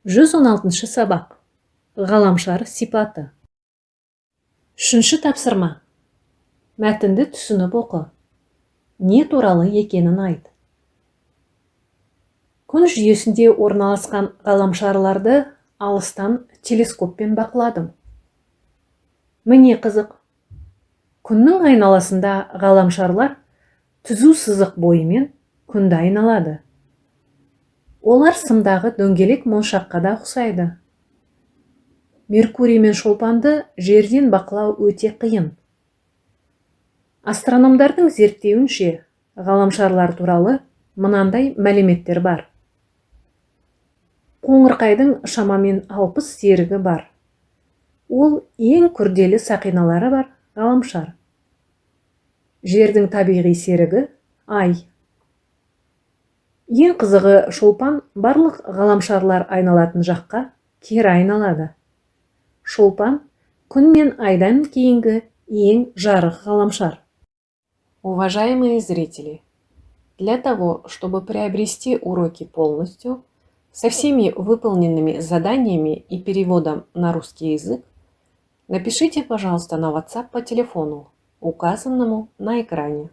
116 сабақ. Ғаламшар сипаты. Үшінші тапсырма. Мәтінді түсініп оқы. Не туралы екенін айт. Күн жүйесінде орналасқан ғаламшарларды алыстан телескоппен бақыладым. Міне қызық. Күннің айналасында ғаламшарлар түзу сызық бойымен күнді айналады. Олар сымдағы дөңгелек моншаққа да ұқсайды. Меркурий мен Шолпанды жерден бақылау өте қиын. Астрономдардың зерттеуінше, ғаламшарлар туралы мынандай мәліметтер бар. Қоңырқайдың шамамен 60 серігі бар. Ол ең күрделі сақиналары бар ғаламшар. Жердің табиғи серігі – Ай. Ең қызығы, Шолпан барлық ғаламшарлар айналатын жаққа кері айналады. Шолпан Күн мен Айдан кейінгі ең жарық ғаламшар. Уважаемые зрители, для того, чтобы приобрести уроки полностью, со всеми выполненными заданиями и переводом на русский язык, напишите, пожалуйста, на WhatsApp по телефону, указанному на экране.